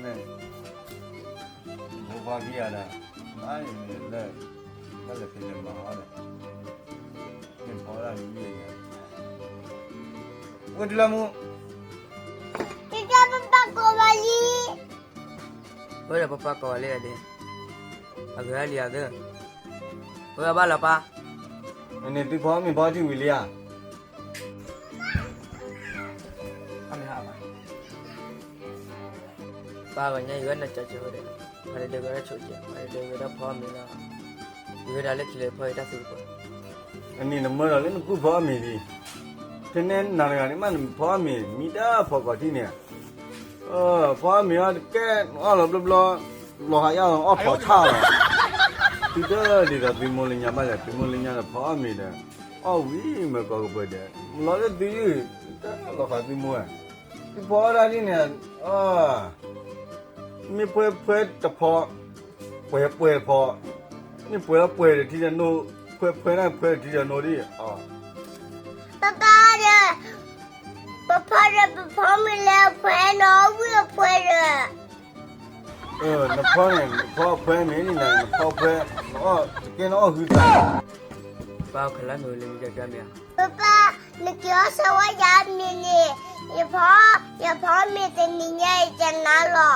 န့ၣ် ဖိခွါခံဂၤဒီး မၤအံၤန့ၣ်လၢ ဘၣ်လဲၤဖံးလဲၤမၤအီၤဒီး မ့ၢ်ဖီဒၣ်မံၤမံၤညါ ဝဲတုၤလၢမူ တကပပကိးဝဲလံ ဝဲဒီးပပကိးဝဲလံဒီး အဂ့ၤလံအသၢ ဝဲဘၣ်လီၤပၢ် န့ၣ်သုဖီမ့ၤဖီထံဝံၤလံဧါ ပၢ်ဂီၤညါယဂဲၤနကၠီကၠီဝဲဒီး ပှၤတဒဲကဝဲဒၣ်ဆိးကဲ ပှၤတဒဲကဝဲဒၣ်ဖီအီၣ်မ့ၤလီၤ ယဂဲၤဒၣ်လၢခံလၢဖီအံၤတၢ်သူတပှဲၤ အန့ၣ်နမၢဒီးလၢနပုၢ်ဖီအီၣ်မ့ၤဒံး ဖဲန့ၣ်နၤတဂၤန့ၣ်မးနဖီအီၣ်မ့ၤ မံတၢ်ဖီကီၤထံန့ၣ် ဖီအီၣ်မ့ၤအီၤတကဲ နအီၣ်လီၤဘျီဘျီ လီၤဟးယါလီၤအီၣ်ဖီဆၣ်လီၤ သုတဒ်သိးသုမိၢ်လၢညါဘၣ်လဲၣ် သုမိၢ်လၢညါဒီးဖီအီၣ်မ့ၤဒီး အီၣ်ဝံၤမ့ၢ်ကီၢ်ကပၢၤဒဲး လီၤလၢသုယုၢ် တၢ်လီၤဃာ်သုမိၢ်ဧါ သုဖီအီၣ်ဒၣ်ဒ်န့ၣ် မ့ၢ်ဖှဲဖှဲတဖီ ပှဲၤပှဲၤဖီ မ့ၢ်ပှဲၤလီၤပှဲၤဒီးထံဒီးနိ ဖှဲဖှဲန့ၣ်ဖှဲဒီးထံဒီးနိဒ် ပပၢ်ဒီး ပဖီဒီးပဖီမ့ၤလၢအဖှဲနီၤ ဝံၣ်အဖှဲဒီး နဖီန့ၣ် နဖီအဖှဲမ့ၤန့ၣ် နဖီအဖှဲ နအီၣ်တကဲနအီၣ်ဟုသး ပၢ်ခလါမ့ၤလၢမ့ၢ်ကကမ့ၢ်ဧါ ပပၢ် နက့ၤအီၣ်ဆၢဝဲယၤမ့ၤန့ၣ် ယဖီ ယဖီမ့ၤတနံၤညါအံၤကနါလီၤ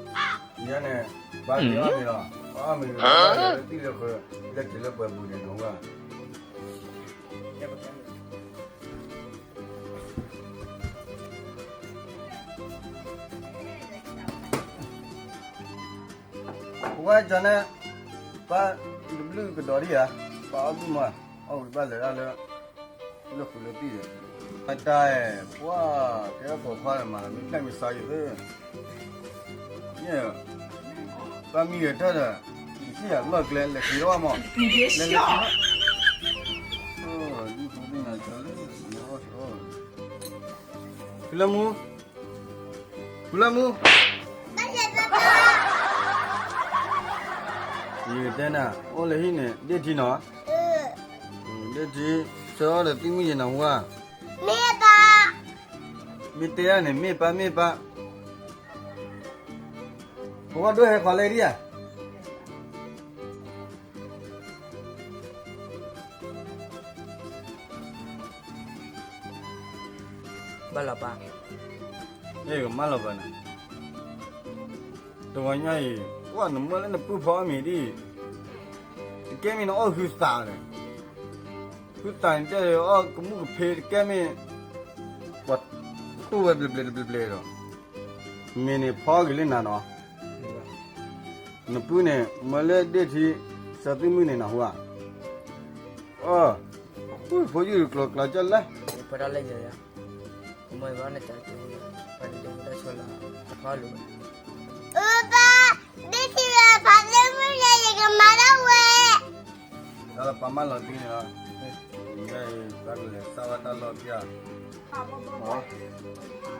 ယၤန့ၣ် ပၢ်က့ၤအီၣ်မ့ၤလီၤ ပၢ်အီၣ်မ့ၤလီၤ လၢသံၣ်လၢဃၢၤ လၢက့ၤလၢပှဲၤပူၤန့ၣ်နဝဲ ပဝဲကၠီန့ၣ် ပၢ်တဘျုးကဒီးဒံးဧါ ပၢ်အီၣ်ဘျုးမး အီၣ်ဝံၤဘၣ်လဲၤဒၣ်လၢ လၢဃုာ်လၢသံၣ်ဒီး အတၢ်အဲၣ် ပှၢ် ကဲထီၣ်ပိာ်ခွါဒီးမၤလီၤ မ့ၢ်ဖျဲၣ်မ့ၢ်စါယသ့ ယဲ ပၢ်မံဂဲၤထၢၣ်ဒီး ယစံၣ်ယၤလီၢ်ကျဲ လဲၤက့ၤထီၣ်မး လဲၤလဲၤက့ၤထီၣ် ဖုလၢမူ ဖုလၢမူ ယတဲနၤ အိၣ်လၢဟံၣ်န့ၣ် ဒ့ၣ်ထံနီၤ ဒ့ၣ်ထံ ဆၢအီၣ်ဒီးသံၣ်မုၢ်ယဲနၤဟူဧါ မ့ၢ်ပၢ် မ့ၢ်တဲဒၣ်န့ၣ် မ့ၢ်ပၢ် မ့ၢ်ပၢ် ပဝဲဒိၣ်ဟဲခီလဲဒံဧါ ဘၣ်လီၤပၢ် မ့ၢ်ကမၣ်လီၤပၢ်နၤ တဂီၤညါအံၤ ကွၢ်နမၢလၢနပုၢ်ဖီအီၣ်မ့ၤဒ်အံၤ တကဲမ့ၢ်နအီၣ်ဟုသးဒီး ဟုသးန့ၣ်တဲအီၣ်ကမူၣ်ကဖ့တကဲမ့ၢ် ပှၤတူၢ်ဝဲဘျဲးဘျဲးတဘျဲးဘျဲးဒီး မ့ၢ်န့ၣ်ဖီက့ၤလၢနၤနီၤ နပုၢ်န့ၣ် မၢလၢဒ့ၣ်ထံ စၢသံၣ်မုၢ်န့ၣ်နၤဟူဧါ အၢ ဖိယုၢ်ကျိၤကျါကၢ်လဲၣ် ဖဲဒၣ်လၢယဲယၤ ကမၢယဘၣ်နတၢ်ကဲ ပှၤတဒဲကဒၣ်ဆိလီၤ အဖီလိာ်ဝဲ အၢ ပၢ် ဒ့ၣ်ထံလၢဖးသ့ၣ်မုၣ်န့ၣ် ယကမၤဒၣ်ဝဲ တၢ်လၢပၢ်မၢလီၤတံၢ်န့ၣ်လီၤ ယဲအံၤ ပၢ်ကလဲၤစၢ်ဘၣ်တၢ်လီၢ်ပျၢ်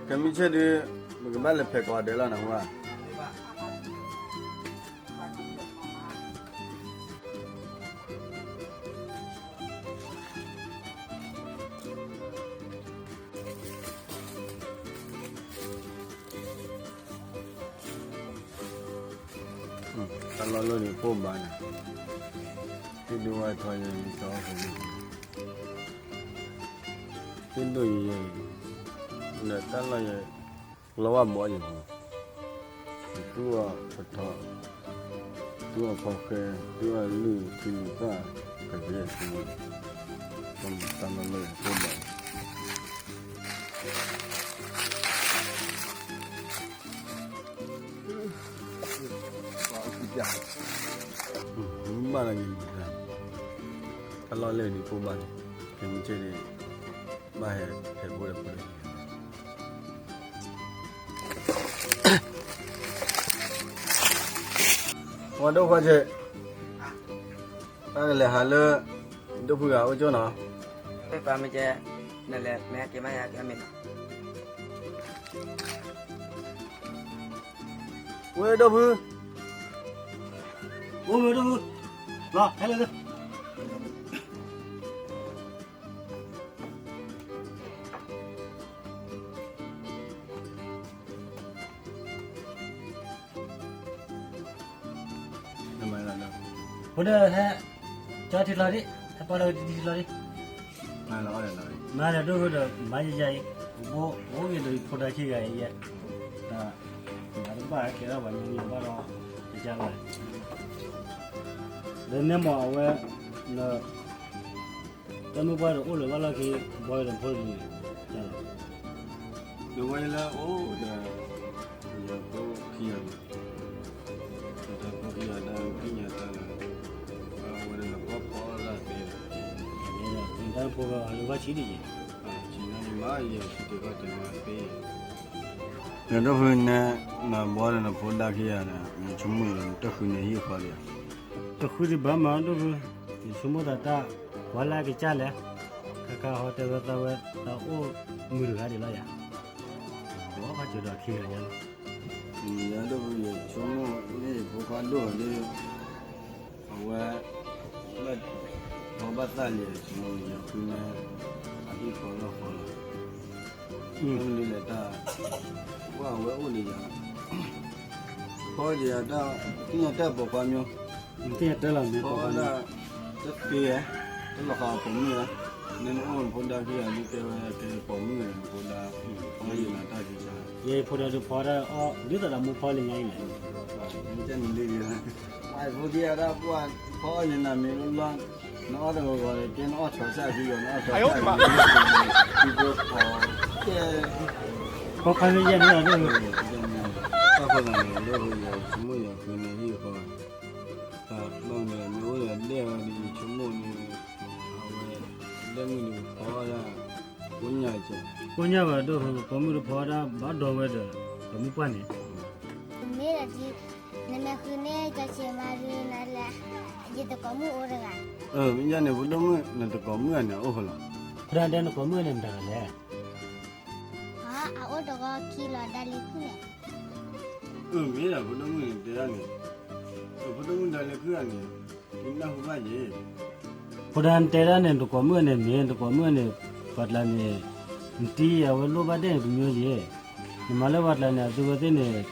ကမံၤဆ့ၣ်ဒုး ပကဘၣ်လဲၤဖဲးကိးဂၤဒဲးလီၤနဟူဧါ တၢ်လီၢ်လၢန့ၣ်ပိၢ်ဘၣ်န့ၣ် သ့ၣ်ဒိၣ်ဝဲထီယဲၢ်န့ၣ် သ့ၣ်ဒိၣ်ယဲၢ် လၢတၢ်လီၢ်ယဲၢ် လီၤဝဲဘီယဲၢ်န့ၣ် သူၣ်အီၣ်ပထီၣ် သူၣ်အီၣ်ဖီဃဲ သူၣ်အီၣ်လုၢ်ထံလုၢ်သၣ် ကက့ၤဆူ တၢ်လီၢ်လၢပိၢ်ဘၣ် မ့ၢ်ဘၣ်လၢက့ၤ တၢ်လီၢ်လၢန့ၣ်ပိၢ်ဘၣ်န့ၣ် ကမံၤဆ့ၣ်န့ၣ် ဘၣ်ဟဲဖဲးဖိဒီးဖိဒီး ဝဲဒိၣ်ခွါဆ့း တၢ်ကလဲၤဟးလၢ ဒိၣ်ဖုဂၤအိၣ်ကၠိနီၤ မ့ၢ်ပၢ်မ့ၢ်ကဲ နလဲၤမ့ၢ်ဟဲက့ၤမ့ၢ်ယၤကဲမ့ၢ်နီၤ ဝဲဒိၣ်ဖု အိၣ်ဝဲဒိၣ်ဖု လီၤ ဟဲလၢ လၢ လၢ ဖိဒိၣ်ဟဲ, ကၠီထံလီၤဒံး, ဟဲပီလၢထံလီၤဒံး, မၤလၢဒိၣ်ဃုာ်ဒီး မၤယယၤအံၤ, အိၣ်ဂ့ၤဒီးဖိဒါခံဂၤအံၤယဲ, တၢ်, တၢ်တဘၣ်ကဲထီၣ်ပှၤညီညီဘၣ်ဒီး, ကစၢ်လီၤ, ဒီးနဲမ့ၢ်အဝဲ, တၢ်မုၢ်ပှၢ်ဒီးအိၣ်လၢၤဘၣ်လီၢ်ခံ, ဘီဒီးဖိတဂၤ, ဒီးဝဲလၢအိၣ်ဒီး, ယဖိခံဂၤန့ၣ်, ဒီးဖိခံဂၤတၢ်သ့ၣ်ညါတၢ်လၢ, ဝဲဒီးဖီဖီတၢ်သ့, တၢ်ဖိဂၤအဝဲဆံးဒ်ယဲ, ဆံးန့ၣ်မ့ၢ်ယဲဆံးတ့ၢ်ကီၢ်တ့ၢ်မ့ၢ်သ့, ဒီးဒိၣ်ဃုာ်န့ၣ်, နဘီဒီးနဖိဒါခံဂၤဒီး နဆိကမိၣ်တဃုာ်န့ၣ်ဟံၣ်ဃီဒီး, တဃုာ်ဒံးဘၣ်မးဒိၣ်ဃုာ်, ယဆိကမိၣ်သးတၢ်, ကွၢ်လၢကစၢ်လဲၣ်, ခါခါဟီတဲဝဲသးဝဲ, တၢ်အိၣ်မုာ်တဂၤဒံးလီၤယၤ, ဘီဖးစၢၤဒီးခံဂၤညါလီၤ, ယဒိၣ်ဃုာ်ယဆိကမိၣ်န့ၣ်ယဖိခွါဒိၣ်ဒ် အဝဲ, ဘၣ်, ဘီဘၣ်သၣ်လံ, ယဃုန့ၣ်, အဟံၣ်ဃီလီၢ်ဃီလီၤ, မနုၤလဲၣ်တၢ်, ပှၢ်ဝဲအိၣ်ဒံးယၤ, ဖီဒံးယၤတၢ်, သ့ၣ်ညါတၢ်ပိာ်ခွါမ့ၢ်, သ့ၣ်ညါတၢ်လီၤမ့ၢ်ပိာ်ခွါ, တသ့ဧါ, တလီၤဃာ်အပိာ်မုၣ်ဧါ, နအိၣ်နဖိဒါခံဂၤဒ်တဲဝဲကဲပိာ်မုၣ်ဧါနဖိဒါ, ဖီယံာ်နၤတၢ်ကံၢ်ဆါ, ယဖိဒါဒုးဖီဒၣ်အီၤ, ဒ်သိးဒီးမူဖီလံညါအံၤန့ၣ်, မ့ၢ်ကဲန့ၣ်လံဒံး, မ့ၢ်ဖိဒံးအတၢ်ပှၢ်, ဖီအီၣ်ယနၤမ့ၢ်လီၤ, နအီၣ်တဂီၤဂီၤန့ၣ် ကဲနအီၣ်ဆီစၢ်ခံဂီၤ နအီၣ်ဆီစၢ်ခံဂီၤ, ကဲ, ဖိခွါမ့ၢ်ယဲန့ၣ်လီၤ, တၢ်ဃိသးန့ၣ် လၢဟိယဆိကမိၣ်ယဃုန့ၣ်ဟံၣ်ဃီ, တၢ်ဘၣ်မနုၤမ့ၢ်အိၣ်ဒီးဒဲၣ်ဝဲဒ်ယဆိကမိၣ်န့ၣ်, အဝဲ, ဒဲၣ်မုၣ်ဒုးဖီဒၣ်, ကိညၢ်ကဲ, ကိညၢ်ဘၣ်ဒိၣ်ဃုာ် ပိာ်မုၣ်တဖီဒၣ်ဘၣ်ဒီးဝဲဒီး, ပိာ်မုၣ်ပှၢ်န့ၣ်, မ့ၢ်ဒီးဒ်, နမ့ၢ်ဃုန့ၢ်ကၠီဆံးမၤရံနၤလၢ, ယသကိးမုၣ်အိၣ်တဂၤ, မ့ၢ်ယဲန့ၣ် ဖိဒိၣ်မုၣ် နသကိးမုၣ်ဂၤန့ၣ်အိၣ်ဖဲလဲၣ်, ဒ်တဲနကိးမုၣ်ဂၤန့ၣ်မတၤလဲၣ် အအိၣ်တဂီၤခံလီၤ ဒါလၢခုန့ၣ်, မ့ၢ်ဒီးဖိဒိၣ်မုၣ်န့ၣ်တဲဒၣ်န့ၣ်, ဖိဒိၣ်မုၣ်ဒါလၢခုဂၤန့ၣ်, နၢ်ဟူဘၣ်ယဲ, ဖိဒါတဲဒၣ်န့ၣ် တကိးမုၣ်န့ၣ်မ့ၢ် တကိးမုၣ်န့ၣ်, ပှၤကျါန့ၣ်, နတံၤအဝဲလိၣ်ဘၣ်ဒဲၣ်န့ၣ်တမံၤယဲ, နမၤလၢပှၤကျါန့ၣ် အသုဝဲသ့ၣ်န့ၣ်,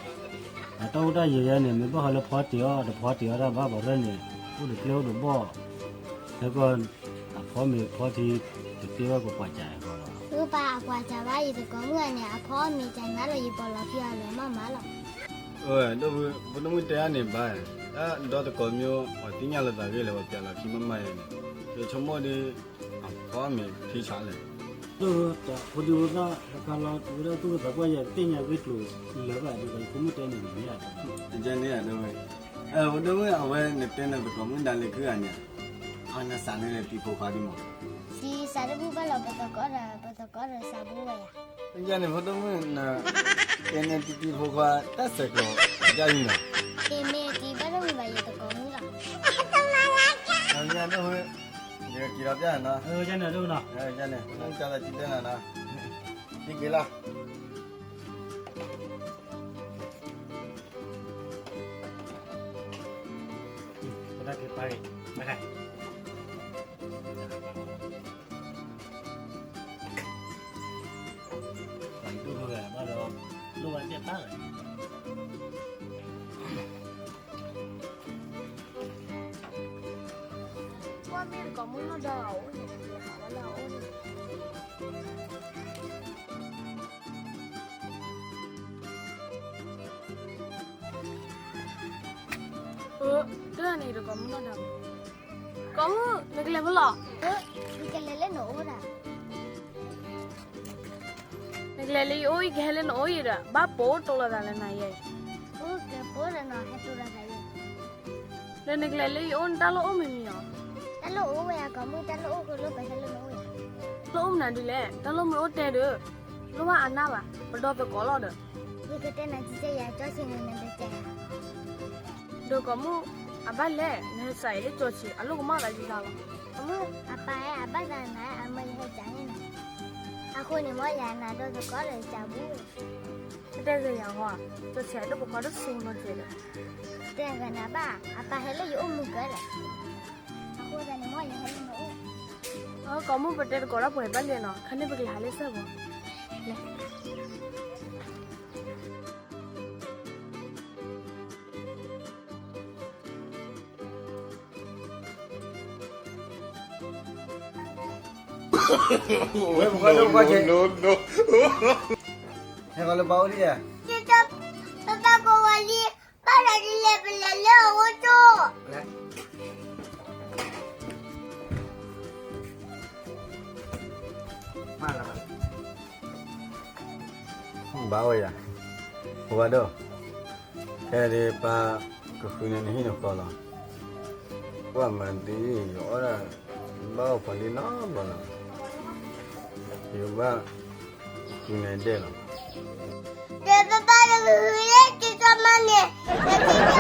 အတၢ်အိၣ်တၢ်ယဲၤယဲန့ၣ် မ့ၢ်ဘၣ်ဃီလၢဖီတ့ၢ်အီၣ် တဖီတ့ၢ်အီၣ်တၢ်ဘၣ်ပှၤရဲၣ်န့ၣ်, အိၣ်ဒီးကျဲအိၣ်ဒီးဘီၣ်, ဟဲကီၢ်, အဖီမ့ၤဖီထံ, တသ့ဝဲကကွၢ်စၢ်အဂီၢ်လီၤ, ပၢ်အကွၢ်စၢ်ဘၣ်ယသကိးမုၣ်ဂၤန့ၣ် အဖီမ့ၤစၢ်နၤလီၤ ယပိာ်လီၤခံအီၤလၢမးမးလီၤ, ဒိၣ်, ဖိဒိၣ်မုၣ်တဲဒၣ်န့ၣ်ဘၣ်, တၢ်ဒီသကိးမ့ၢ်, အသ့ၣ်ညါလီၤသးဂ့ၤလၢပှၤပျဲလီၤခံမးမးယဲန့ၣ်, ယဆိကမိၣ်ဒီး, အဖီမ့ၤထံဆးလဲၣ်, ဒိၣ်, ဖိဒံဖိသၣ်တခါလီၤ ဝဲဒၣ်သူၣ်ကသးပှၢ်ယဲ သ့ၣ်ညါဂ့ၢ်ကျိၤလၢၤဘၣ်ဒီး ယဖိမုၣ်တဲန့ၣ်မ့ၢ်ဧါ, ယဲန့ၣ်ဧါဒိၣ်ဝဲ, ဖိဒိၣ်မုၣ်အဝဲနတဲနသကိးမုၣ်ဒါလၢခုဂၤန့ၣ်, အနစးန့ၢ်လၢတံၤဖိခွါဒ်မး, တံၤစးတဘူၣ်ဘၣ်လီၤ ပသကိးဒီး ပသကိးဒီးစးဘူၣ်ဝဲယၤ ယဲန့ၣ် ဖိဒိၣ်မုၣ်န, ကဲန့ၣ်တံၤတံၤဖိခွါတၢ်ဆဲးကျိး, ဒ်အံၤနီၤ, မ့ၢ်တံၤဘၣ်တမုာ်ဘၣ် ယသကိးမုၣ်လီၤ, ယဲဒိၣ်, ယက့ၤလီၤပျၢ်နၤနီၤ, ယဲန့ၣ်, ယဲန့ၣ်, ကၢ်လီၤတံၤတဲနၤနီၤ, ယက့ၤလီၤ. ပဒၣ်က့ၤပာ်ဂ့ၤ, ပဒၣ်, ပဒၣ်က့ၤပာ်ဂ့ၤ, ကွၢ်မ့ၢ်တကိးမုၣ်နီၢ်ဒီးအအိၣ်န့ၣ်, တၢ်န့ၣ် တကိးမုၣ်နီၢ်ဒီး, ကိးမုၣ် နကလဲၤဖဲလဲၣ်, ယကလဲၤလၢနအိၣ်ဒၣ်, နကလဲၤလၢယအိၣ် ယကဟဲလၢနအိၣ်အံၤဒီး ဘၣ်ပိာ်တိၢ်လိာ်သးလၢနၤယဲအံၤ, အိၣ်ကဲပိာ်ဒီးနီၤ ဟဲတိၢ်လိာ်သးယဲအံၤ, ဒီးနကလဲၤလၢယအိၣ် နတၢ်လိၣ်အိၣ်မ့ၢ်မ့ၢ်အီၤ, တၢ်လိၣ်အိၣ်ဝဲယၤ ကိးမုၣ် တၢ်လိၣ်အိၣ်ဃိလၢပဟဲလၢနအိၣ်ယၤ, တၢ်လိၣ်အိၣ်မနုၤဒ်လဲၣ် တၢ်လိၣ်မ့ၢ်အိၣ်တဲဒီး, လိၣ်ဘၣ်အါနၢ်ဘၣ် ပဒီသကိးလီၤဒီး, ယကတဲနၤကကဲယၤ ကၠီဆံးန့ၣ် နတကဲယၤ ဒီးကိးမုၣ်, အဘၣ်လဲၣ် နဟဲစးအံၤလၢကၠီဆံး အလိၣ်ကမၣ်သးဒ်လဲၣ်လီၤ, အမုၣ် အပၢ်အဲ အဘၣ်သးနၤ အမၢယဟဲစးန့ၢ်နၤ, အဃိန့ၣ်မ်ယၤနၤဒီသကိးဒီးစးဘူၣ်ဝဲ, တတဲဂ့ၤယၤဟီ, ကၠီဆံးအဒိၣ်ပခွါဒိၣ်စိနီတစဲးဒီး, တဲဂ့ၤနၤဘၣ် အပၢ်ဟဲလၢယအိၣ်မုာ်ကဲဒီး, အဃိသတးန့ၣ်မ်ယဟဲလၢနအိၣ်, အကိးမုၣ် ပတဲတကိးဒီးပှဲၤဘၣ်လဲၣ်နီၤ ခါန့ၣ်ပကလဲၤဟးလၢစဲၢ်ပူၤ, လဲၤ တၢ် ဝဲပကီၢ်ဒိၣ်ပှၢ်ကဲ, ဟဲကီးလၢပၢ်အိၣ်ဒံးဧါ, ပၢ်ကိးဝဲလံ, ပၢ်ဒ်လဲၣ်ပလဲၤလၢအအိၣ်ကၠိ, ဘၣ်ဝဲယၤ, ပကီၢ်ဒိၣ်, ခဲဒ်ပၢ်ကဃုန့ၢ်နဟံၣ်နဃီလီၤ, ကွၢ်မၤဒ်အံၤ ယအီၣ်ဒၣ်, ဘၣ်အိၣ်ဖီလံနီတဘျီလီၤ, ယကဘၣ်ဃုန့ၢ်ဒဲးလီၤ, ဒီးပၢ်ပၢ်တကဃုလၢကၠိကၠီမးန့ၣ်, နက့ၤက့ၤဝဲ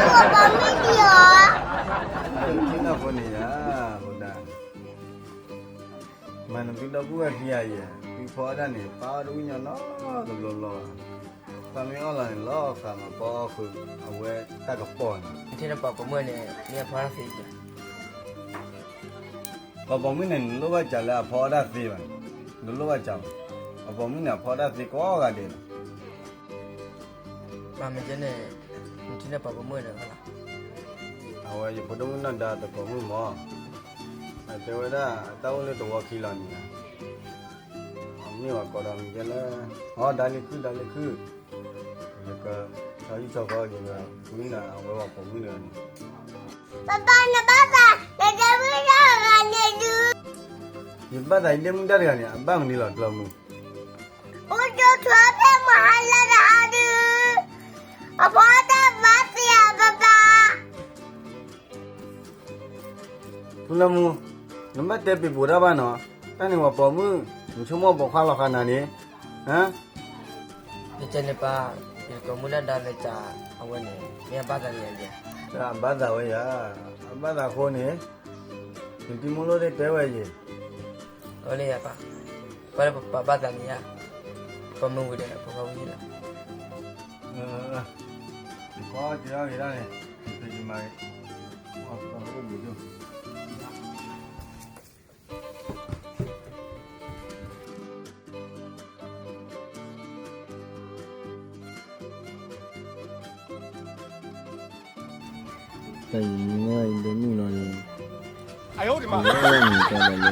ပိာ်မုၣ်ဒံးဧါ, နက့ၤနၢ်ဖိန့ၣ်ယၤ, ဟိဒၣ် မၤနသုဒီပုၢ်ဝဲၢ်ခံဂၤယဲၢ်, သုဖီအီၣ်ဒၣ်န့ၣ် ပၢ်အီၣ်တဝံၣ်ညီနီတဘျီဘျီဘၣ်, ပၢ်မ့ၢ်အီၣ်လီၤန့ၣ် လီၤဃးမးပီအီၣ်ဃုာ်, အဝဲတၢ်ကပီၤန့ၣ်, နထံၣ်န့ၢ်ပှၤပိာ်မုၣ်န့ၣ် မ့ၢ်အဖီအီၣ်တၢ်သ့, ပှၤပိာ်မုၣ်န့ၣ် နလိၣ်ဘၣ်စးလၢအဖီအီၣ်တၢ်သ့ဘၣ်, နလိၣ်ဘၣ်စးဘၣ်, ပှၤပိာ်မုၣ်န့ၣ် အဖီအီၣ်တၢ်သ့ကိးဂၤဒဲးလီၤ မ့ၢ်န့ၣ်, နထံၣ်န့ၢ်ပှၤပိာ်မုၣ်န့ၣ်လီၤ, အဝဲယဖိဒိၣ်မုၣ်နီၢ်ဒါသကိးမုၣ်မး, အတဲဝဲဒၣ်အတၢ်အိၣ်လၢသဝီခံလီၤန့ၣ်, အမ့ၢ်ဝဲကိးဒီးမ့ၢ်ကဲလၢ, အီ ဒါလံခုၣ် ဒါလံခုၣ်, ယက, ဆီဟံၣ်ဆီဃီ ယက, ဝံၤန့ၣ် အဝဲပှၤပိာ်မုၣ်န့ၣ်, ပၢ်ပၢ်နဘၣ်သး, နတဲဝံၤတၢ်ဂၤန့ၣ်ဒုး, ယဘၣ်သးယဒ့မုၣ်တၢ်တဂၤန့ၣ် အဘၣ်မနုၤလီၤ ကျီမူ အိၣ်ကၠိထွဲဖဲမဟါလၢတဟါဒုး, အဖီတၢ်ဘၣ်သ့ဧါပၢ်ပၢ်, ထူလၢမူ, နဘၣ်တဲပ့ၤပိာ်တၢ်ဘၣ်နီၤ, တၢ်န့ၣ်ပှၤပိာ်မုၣ်, နဆိကမိၣ်ပိာ်ခွါလီၤဃာ်နၤန့ၣ်, နတဲန့ၣ်ပၢ်, ယကိးမုၢ်လၢဒါလၢကး, အဝဲန့ၣ် မ့ၢ်အဘၣ်သးန့ၣ်ယၤ, အဘၣ်သးဝဲယၤ, အဘၣ်သးအဃိန့ၣ်, နတံၤမူလိၣ်သ့ၣ်တဲဝဲယဲၢ်, အဝဲန့ၣ်ယၤပၢ်, ပၢ်လၢပပာ်ဘၣ်သးန့ၣ်ယၤ, ပမ့ၢ်ဝံၤဒီး ပပာ်ဝံၤလီၤ, ပှၤက့ၤအီၣ်ဂ့ၤဒၣ်န့ၣ်, ပမၤဂ့ၤ, ပှၤအိၣ်ဘှံးဒိၣ် တၢ်အံၤမ့ၢ်ဝဲအံၤဒိၣ်မုၢ်လီၤန့ၣ်, အဝဲန့ၣ်ကဲလၢာ်လၢ,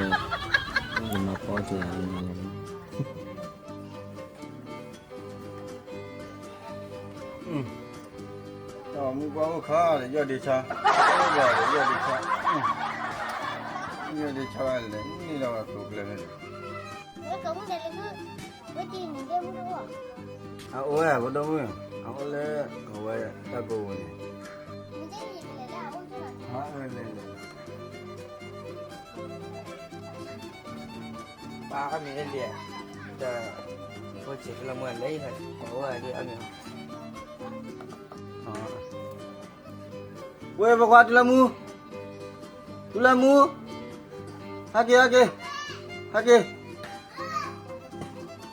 ယမၤဖီအီၣ်က့ၤယၤလၢညါလီၤန့ၣ်, တၢ်မူကွၢ်အိၣ်ခါဒီး ယီၢ်ဒ့ဆါ, အိၣ်ဘၣ်ဒီး ယီၢ်ဒ့ဆါ, ယီၢ်ဒ့ဆါဝဲလဲၣ်, န့ၣ်လီၤဝဲကျိၤကျဲန့ၣ်ဒီး အအိၣ်ဝဲအဖိဒိၣ်မုၣ်, အအိၣ်လၢအဝဲတၢ်ကိးပူၤန့ၣ်, မ့ၢ်လဲၤလဲၤ, ပၢ်အီၣ်မ့ၤလၢလဲၤ, ဒီး, ဖိဆံးဖလၢမူလဲၤ, အဝဲဒ်အီၣ်မ့ၤ, ဝဲ ပှၤတူလၢမူ, တူလၢမူ, ဟဲက့ၤ ဟဲက့ၤ, ဟဲက့ၤ,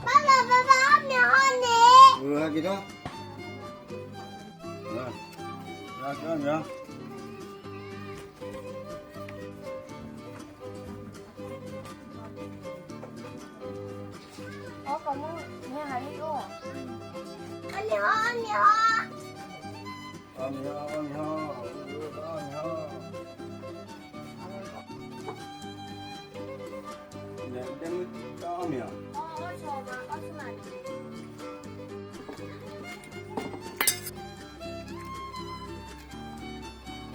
ဘၣ်လၢပဘၣ်အီၣ်မ့ၤဟီန့ၣ်, ဟဲက့ၤဒီး, ဟဲက့ၤအီၣ်မ့ၤ အီၣ်မ့ၤဟီ အီၣ်မ့ၤဟီ, အီၣ်မ့ၤဟီ အီၣ်မ့ၤဟီ, အီၣ်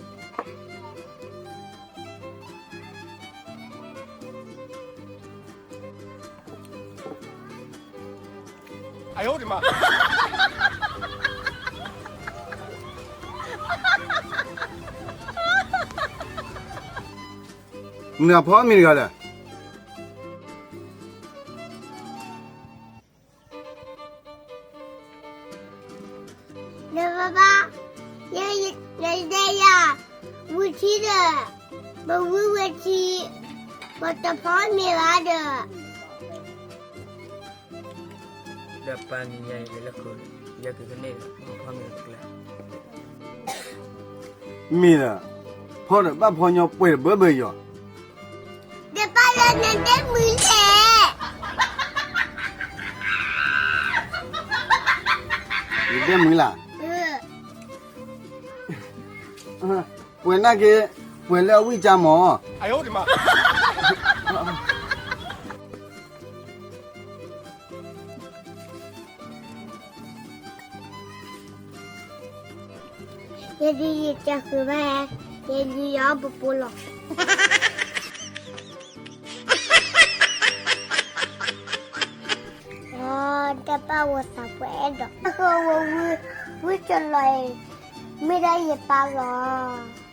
မ့ၤဟီ, အီၣ်မ့ၤဟီ, အီၣ်မ့ၤဟီ, မနုၤအဖီမ့ၤတဂၤလဲၣ်. ဒီးပၢ်ပၢ်, ယတဲယၤ, ဝံၤထံဒီး, ပဝံၤဝဲထံ, ပတဖီမ့ၤဘၣ်ဒီး, ဒီးပၢ်နံၤညါအံၤလၢခိၣ်, ယကကန့ၢ်ဒီး ပဖီမ့ၤတကျါ, မ့ၢ်ဒီး, ဖီဒီးဘၣ်ဖီညီပှဲၤတဘၢဘၢအံၤလီၤ. ဒီးပၢ်လၢနတဲမုာ်လဲၣ်. နတဲမုာ်လၢ်. ပှဲၤနာ်က့ၤ, ပှဲၤလၢအဝံၣ်ကၠါမး. အၢ ယဲဒုးယကဃုာ်ဘၣ်, ယဲဒုးယအီၣ်ပပိလီၤ. အီ, တၢ်ပာ်ဝဲသးပှဲၤအဲၣ်ဒိး, အဃိဝဲဝံၣ်ကလီၤအံၤ, မ့ၢ်ဒၣ်ယပၢ်လီၤ.